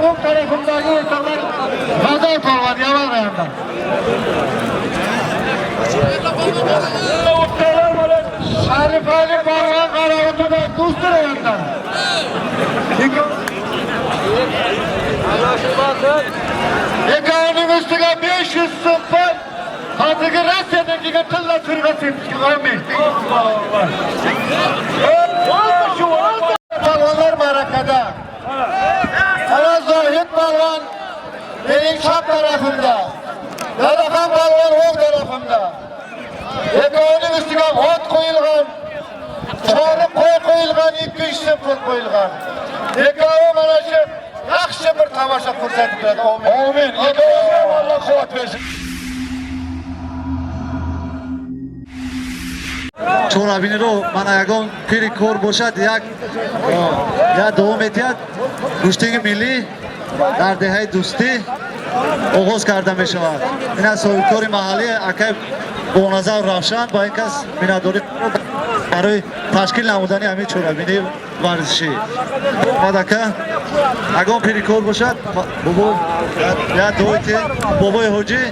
O'ng tarafimdagi o'rtoqlar G'azal polvon Yaman rayonidan. O'rtoqlar mana Sharif Ali polvon Qoraqutdan Do'sti rayonidan. Ikkovining ustiga 500 so'm pul. Hozirgi Rossiyadan kelgan tilla sirg'a sepishga olmaydi. Polvonlar marakada. Ana Zohid polvon mening chap tarafimda. Dadaxon polvon o'ng tarafimda. Ikkovining ustiga ot qo'yilgan, chori qo'y qo'yilgan, 200 so'm pul qo'yilgan. Ikkovi mana shu yaxshi bir tomosha ko'rsatib beradi. Amin. Amin. Ikkovingizga ham Alloh quvvat bersin. Чорабиниро мана ягон пири кор бошад, як дуо метиҳад. Гӯштиги миллӣ дар деҳаи Дӯстӣ оғоз карда мешавад. Ин аз соҳибкори маҳаллӣ акай Боназар Равшан ба ин кас миннатдорӣ барои ташкил намудани ҳамин чорабинии варзишӣ. Омад ака, ягон пири кор бошад, бобо як дуо ки бобои ҳоҷӣ.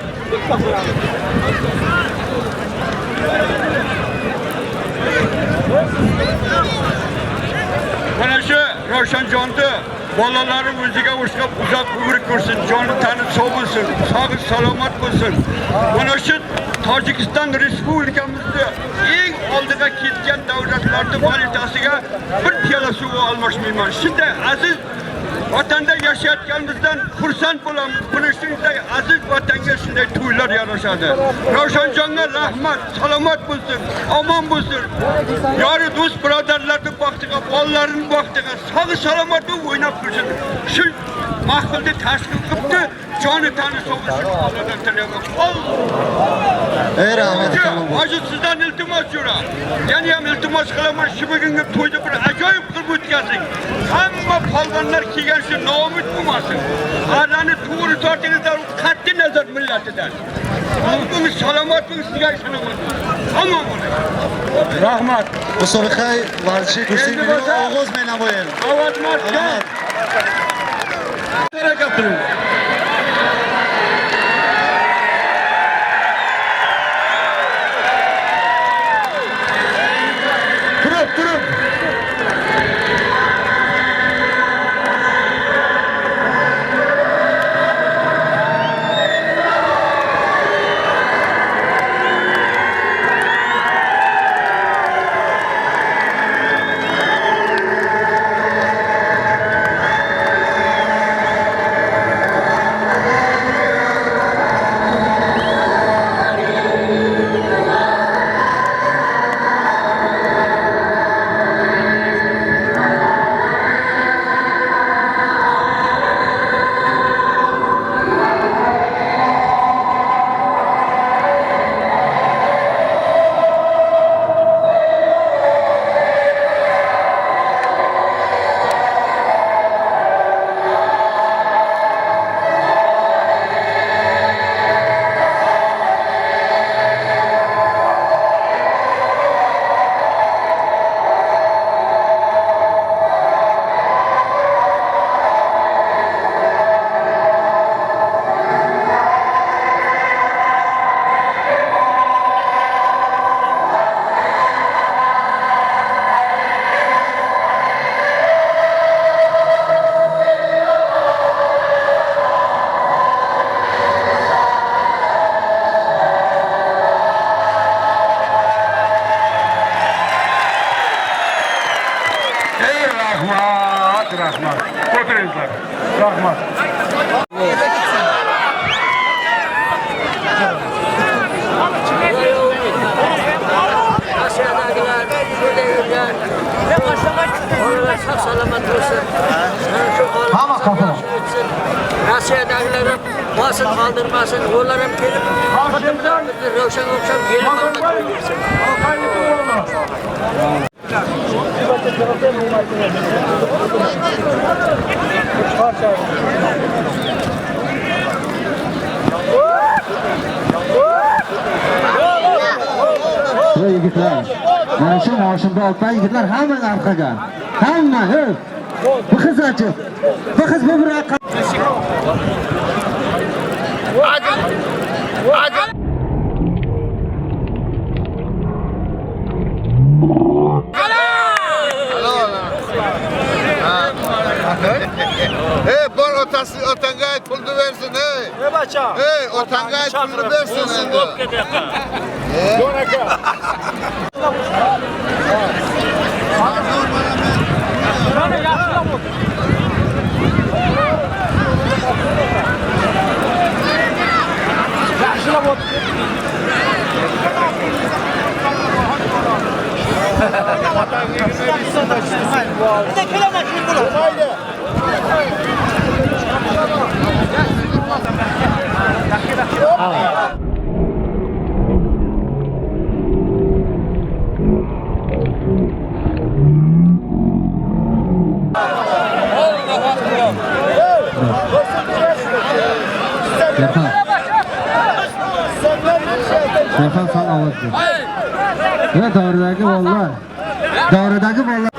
Mana shu Ravshanjonni bolalari o'ziga o'xshab uzoq umr ko'rsin, joni tani sog' bo'lsin, sog' salomat bo'lsin. Mana shu Tojikiston Respublikamizda eng oldiga ketgan davlatlarning valyutasiga bir piyola suv almashmayman. Shunday aziz vatanda yashayotganimizdan xursand bo'lamiz. Buni shunday aziz vatanga shunday to'ylar yarashadi. Ravshanjonga rahmat, salomat bo'lsin, omon bo'lsin. Yori do'st birodarlarning baxtiga, bolalarining baxtiga, sog' salomat bo'lib o'ynab tursin. Shu mahfilni tashkil qilibdi, joni tani sog' bo'lsin. Allohdan tilayman. Ey rahmat kalom. Hoji sizdan iltimos jo'ra. Yana ham iltimos qilaman, shu bugungi to'yni bir ajoyib qilib o'tkazing. Hamma polvonlar kelgan shu noumid bo'lmasin. Arrani to'g'ri tortingizlar, qat'iy nazar millatidan. Bo'ling, salomat bo'ling, sizga ishonaman. Omon bo'ling. Rahmat. Мусобиқаи варзишии гӯштиги миллиро оғоз менамоем. Ovoz. Harakat qiling. Turib, turib. Ey rahmat, rahmat. O'tiringizlar. Rahmat. Aşağıdakiler, buradakiler, onlar sağ selamet olsun. Şu Hamma kafa. Rossiyadagilar ham bosin qoldirmasin, ular ham kelib bizni Ravshan o'xshab gelib hamma bersin. Ey yigitlar, mana shu moshimda olgan yigitlar hamma orqaga. Hamma, hey. Bu qiz achi. Bu qiz bu bir Hey, bor otasi otanga ayt pulni bersin, hey. Hey, otanga ayt pulni bersin endi. Bor aka. Yaxshilab o'tir. Serkan sal ovoz ber. Ya davradagi bolalar. Davradagi bolalar.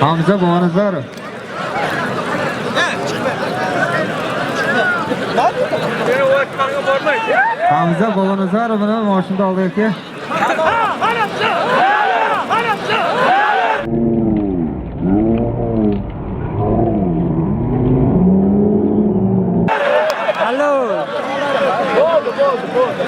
Hamza Bobonazarov. Hamza Bobonazarov bilan moshinda oldi aka. Alo. Bo'ldi, bo'ldi, bo'ldi.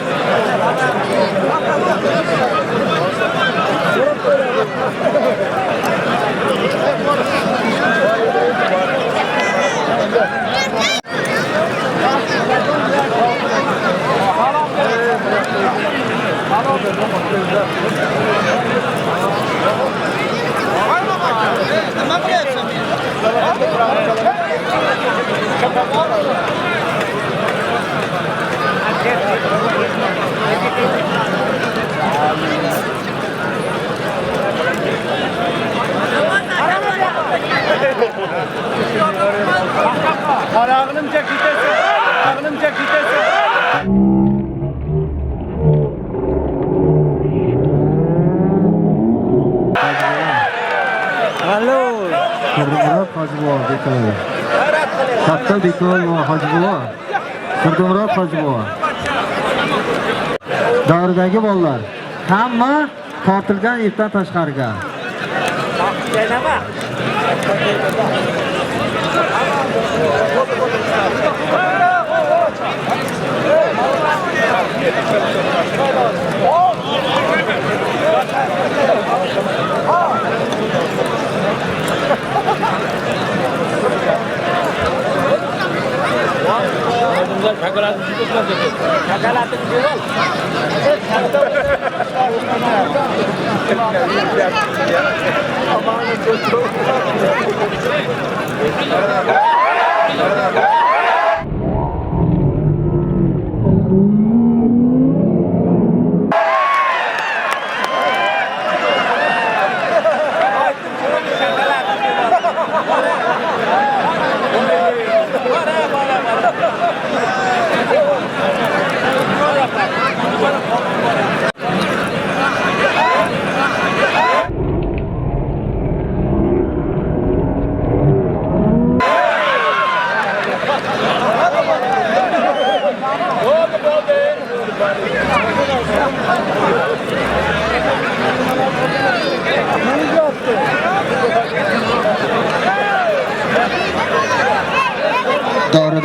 Qarağınımca kitesin, qarağınımca kitesin. Alo. Qurdumurod Hojibobo Bekoyev. Katta Bekoyev Hojibobo. Qurdumurod Hojibobo. Davridagi bolalar hamma tortilgan ipdan tashqariga.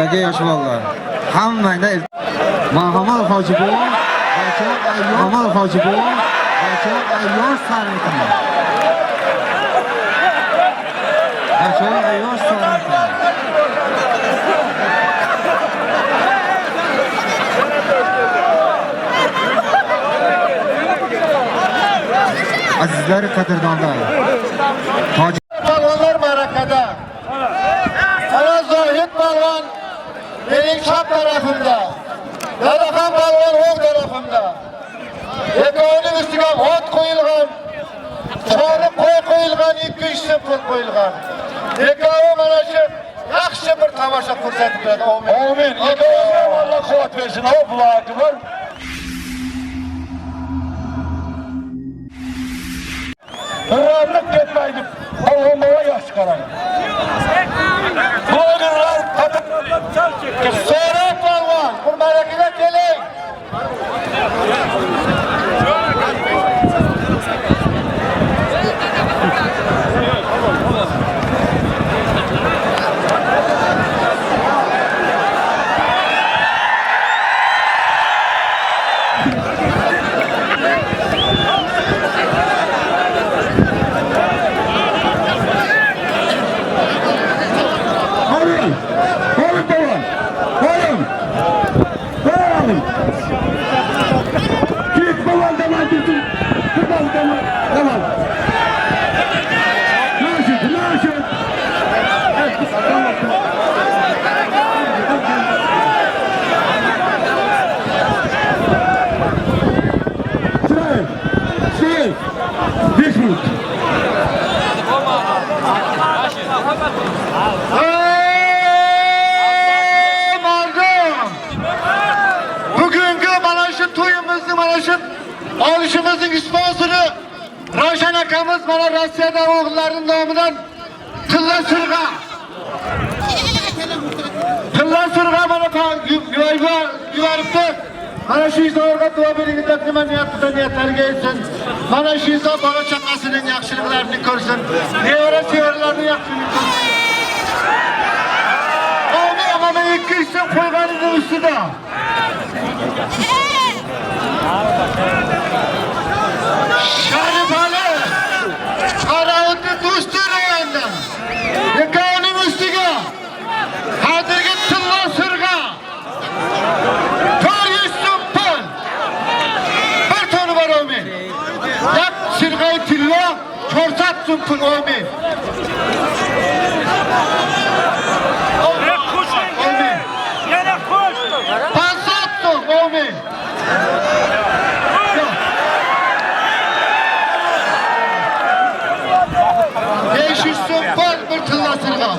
Davradagi yosh bolalar. Hammangdan Marhamat Hojibo'y, Marhamat Hojibo'y, ayyor sar aytaman. Bachoq ayyor sar aytaman. Azizlar, qadrdonlar. Palvonlar marakada. Ana Zohid palvon mening chap tarafimda. Dadaxon palvon o'ng tarafimda. Ikkovining ustiga ot qo'yilgan, chori qo'y qo'yilgan, 200 so'm pul qo'yilgan. Ikkovi mana shu yaxshi bir tomosha ko'rsatib beradi. Amin. Amin. Ikkoviga Alloh quvvat bersin. Allohu akbar. Qirollik ketmaydi. Palvon bola yaxshi qarang. Blogerlar So'rab palvon, bir marakaga keling. Ey mardum! Bugungi mana shu to'yimizni, mana shu olishimizning sponsori Ravshan akamiz mana Rossiyada o'g'illarining nomidan tilla sirg'a. Tilla sirg'a mana yuboribdi. Mana shu insonlarga duo beringlar, nima niyat qilsa niyatlariga yetsin. Mana shu inson bola chaqasining yaxshiliklarini ko'rsin. Nevara sevarlarning yaxshiligini ko'rsin. Amin, mana 200 so'm qo'yganining ustida. Sharifali Qarovutni do'sti rayonda. Ikkovining ustiga hozirgi tilla sirg'a 400 so'm pul. Bir toni bor amin. Yak sirg'ay tilla 400 so'm pul amin. Amin. 500 so'm amin. Bir tilla sirg'a.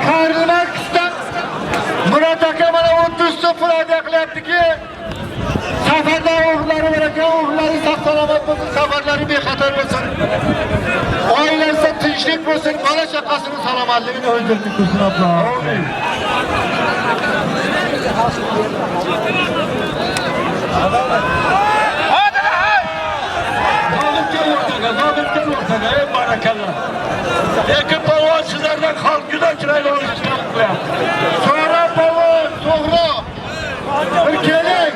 Karl Marksdan Murat aka mana 30 so'm pul hadya qilyaptiki, safarda o'g'illari bor ekan, o'g'illari sog' salomat bo'lsin, safarlari bexatar bo'lsin. Oilasida tinchlik bo'lsin, bola chaqasining salomatligini o'zini ko'rsin Alloh. Amin. Zohid gel ortaga, ey barakallah. Eki palvon sizlardan xalq juda chiroyli olishni qilyapti. So'ra palvon, So'g'roq. Bir keling.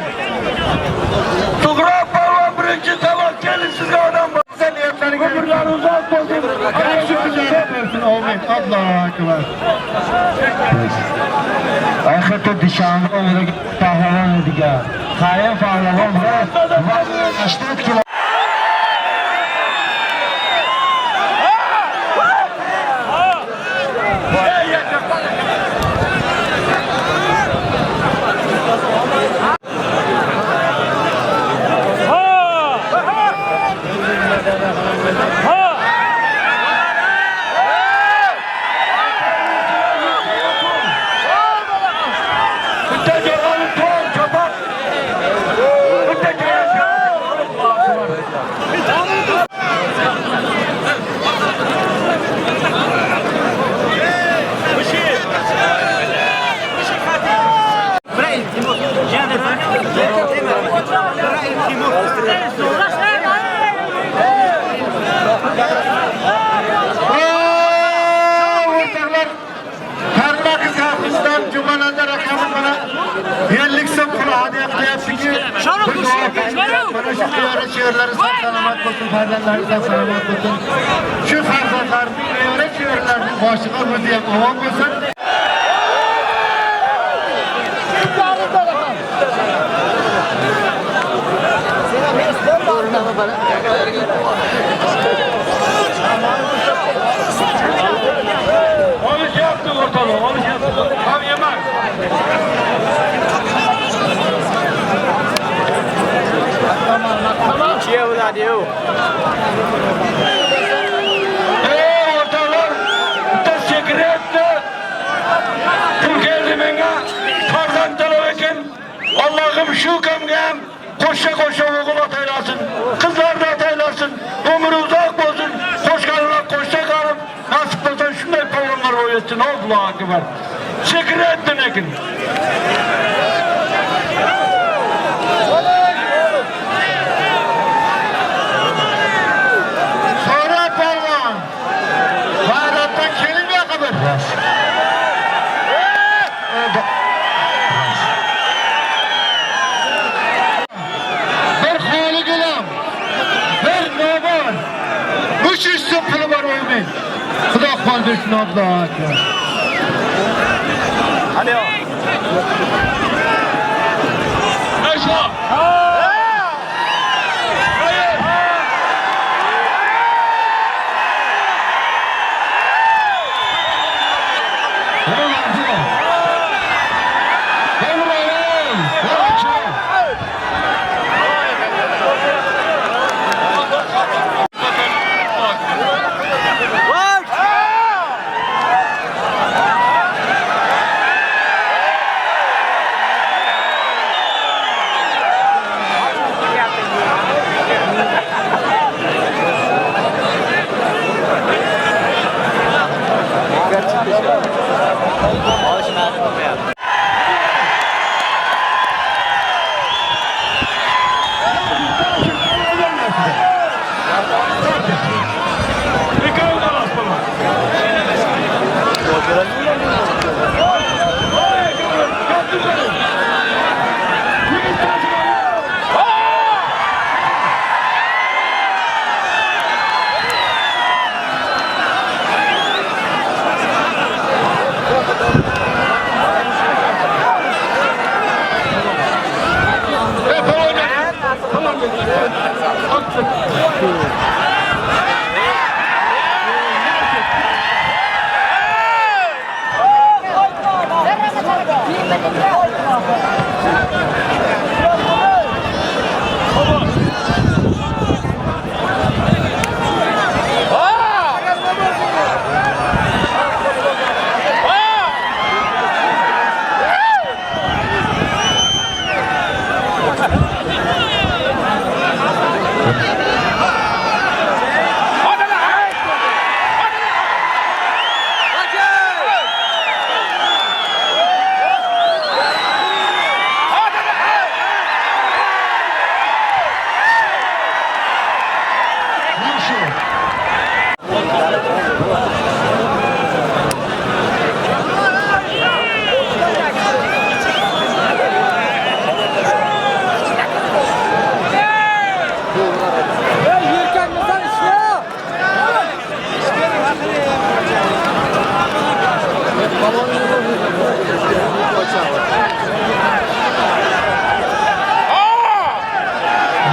So'g'roq palvon birinchi tomoq kelin sizga odam bor. Niyatlariga Umrlari uzoq bo'lsin. Yaxshi kunlar bersin. Amin. Allohu akbar. Axir dushanba o'rniga pahlavon diga. Qayin pahlavon va 80 kilo. Bir duo qiling. Mana shu nevara chevaralari sog' salomat bo'lsin, farzandlari sog' salomat bo'lsin. Shu farzandlarning, nevara chevaralarining boshiga o'zi ham omon bo'lsin. Onu yaptı ortalığı, onu yaptı. Tam yemez. Ey ortalar, bitta sekretni pul keldi menga, farzand talab ekan. Allohim shu kamga ham qo'sha-qo'sha o'g'il ataylasin, qizlarni ataylasin, umri uzoq bo'lsin, qo'shganlar qo'shsa qarib, nasib bo'lsa shunday polvonlar o'yetsin. Allohu akbar. Sekretni lekin. So'ra polvon. G'ayratdan keling buyoqqa bir. Bir xoli gulam, bir nobon. 300 so'm puli bor o'ymin. Xudo qo'l bersin, Allohu akbar. Ayşe.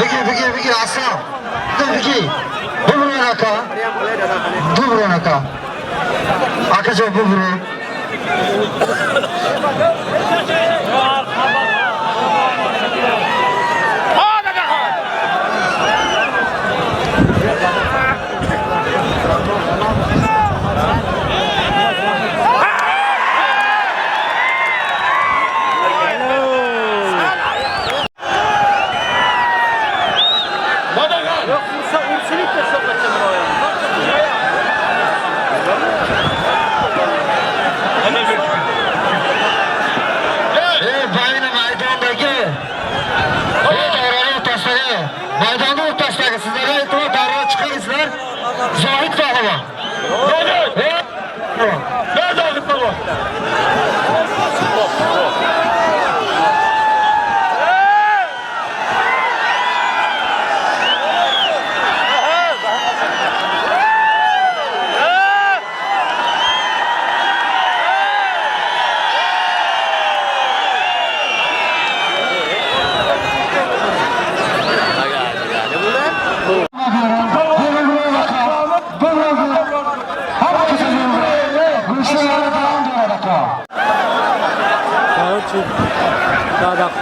Bigir, bigir, Aslan. Bigir. Bubron aka. Bubron aka. Akajon bubron. Maydonni o'rtasidagi sizlarga iltimos, darrov chiqingizlar. Zohid pahlavon. Ne Zohid pahlavon?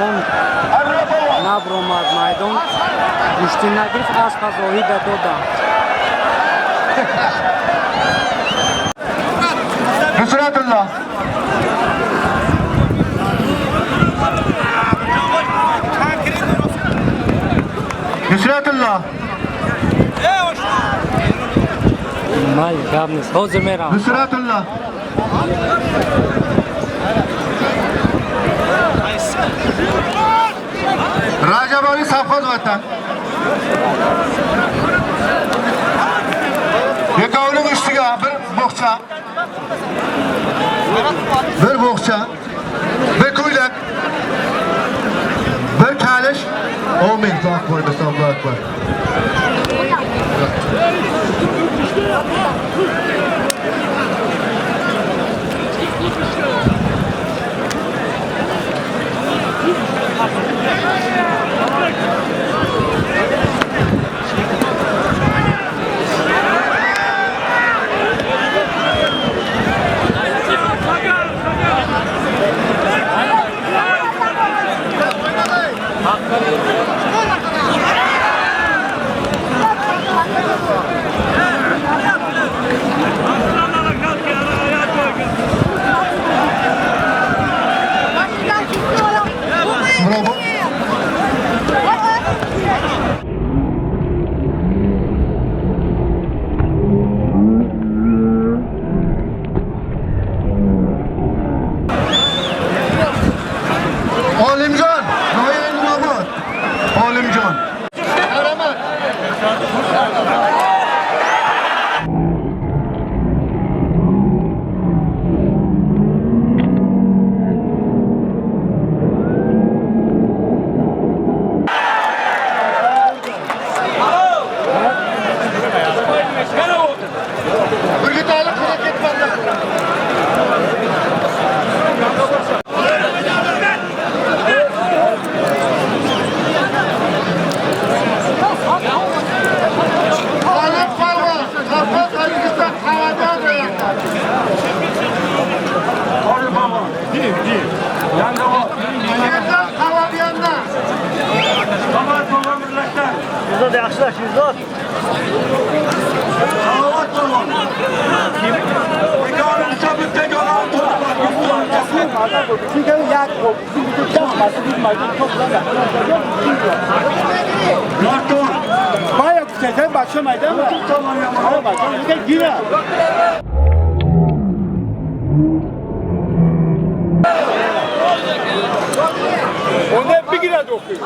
Додархон набромад майдон, гӯштӣ нагирифт, аспа Зоҳида доданд. Nusratullah. Nusratullah. Майли, гап нест, ҳозир меравам. Nusratullah. Rajabali Safxoz vatan. Ikkovining ustiga bir bo'xcha. Bir bo'xcha, bir ko'ylak, bir kalish. 10 ming. Allohu akbar, Allohu akbar. Bravo. Olimjon, Noya Ilmobod. Olimjon. Marhamat. Burgutali qora ketmanlar. G'olib polvon, Safxoz, Tojikiston, Qavadon rayoni. Sherzod Qavadiyondan. Sherzod yaxshilar, Sherzod. Salovat polvon. Ikkovini bitta golon. Bayağı güzel, başlamaydı ama. Tamam, yine. Onda bir girer okuyor.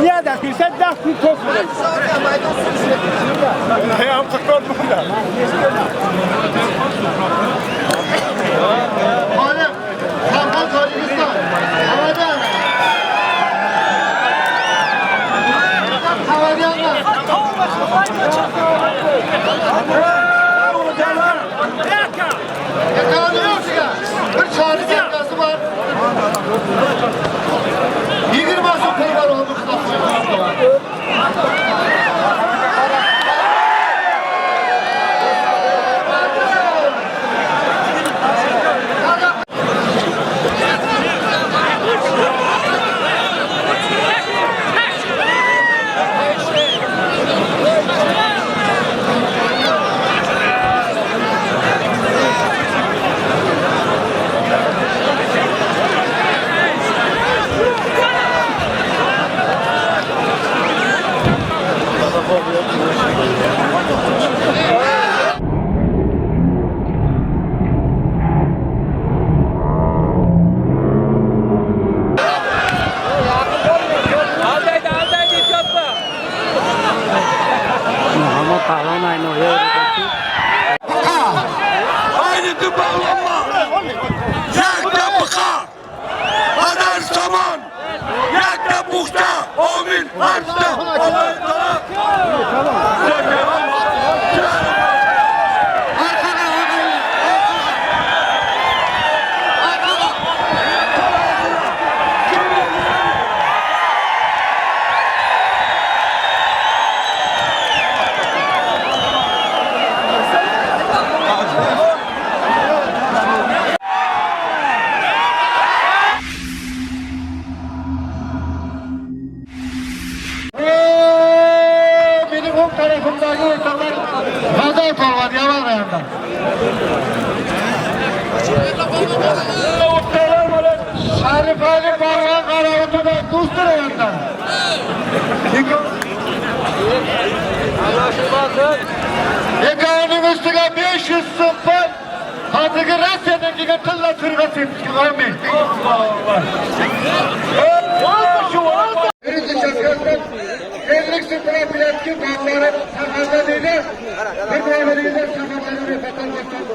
Niye de sen ders gün top Ayağım tıklar burada. G'olib Safxoz, Tojikiston, Qavadon. Qavadiyondan. Ikkovini ustiga bir chori savdosi bor. 20 so'm pul bor, uni hisob qo'ying. Aldaydi, aldaydi, ehtiyotma. Муҳаммад Паҳлавон ай ноҳияи Рӯдакӣ. Aynı bağlanma. Yakta bıqa. Hazar somon. Yakta buxta. Amin. Arsta. Alloh taolo. Orqaga, orqaga. Orqaga. tarafimdagi o'rtoqlar G'azal polvon Yaman rayonidan. Sharif Ali polvon Qoraqo'rg'on Do'sti rayonidan. Ikkovining ustiga 500 so'm pul hozirgi Rossiyadan kelgan tilla sirg'a sepishga olmaydi. Birinchi chapkasdan 50 so'm profilaktik bolalar safarda deydi. Bir bolalarga safarda ro'yxatdan o'tgan.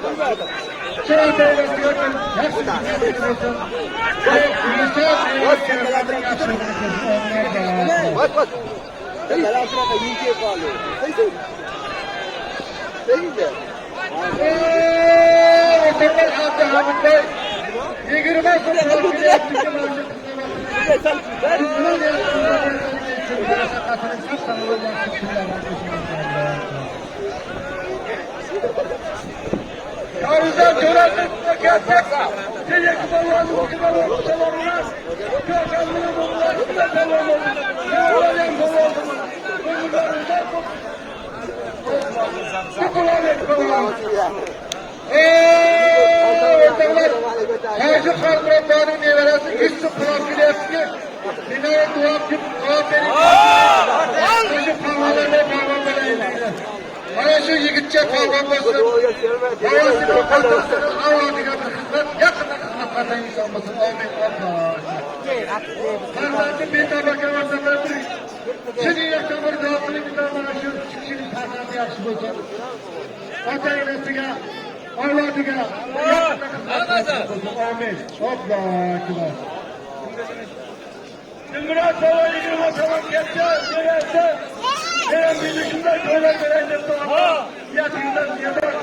Mana shu yigitcha polvon bo'lsin. Bolasini otasini avlodiga bir xizmat, yaqinda xizmat qilgan inson bo'lsin. Amin. Farzandi betabaka bo'lsa, chin yurakdan bir duo qiling, mana shu kishining farzandi yaxshi bo'lsin. Ota-onasiga, avlodiga yaqinda xizmat qilgan bo'lsin. Amin. Allohu akbar. Dilmurod polvon 20 so'm ketdi, beradi. Ben birlikte böyle vereceğim. Yatırdan yeter.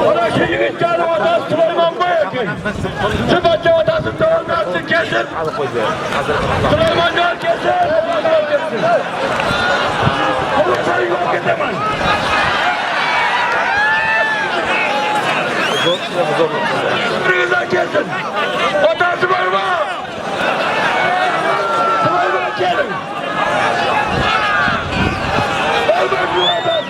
Mana shu yigitlarni otasi Sulaymon ekan. Shu bachcha otasi to'g'ri kelsin. Sulaymonjon kelsin, Sulaymonjon kelsin. Qo'lini yo'q ketaman. Biringizlar kelsin. Otasi bormi? Sulaymon kelin. Bormi otasi?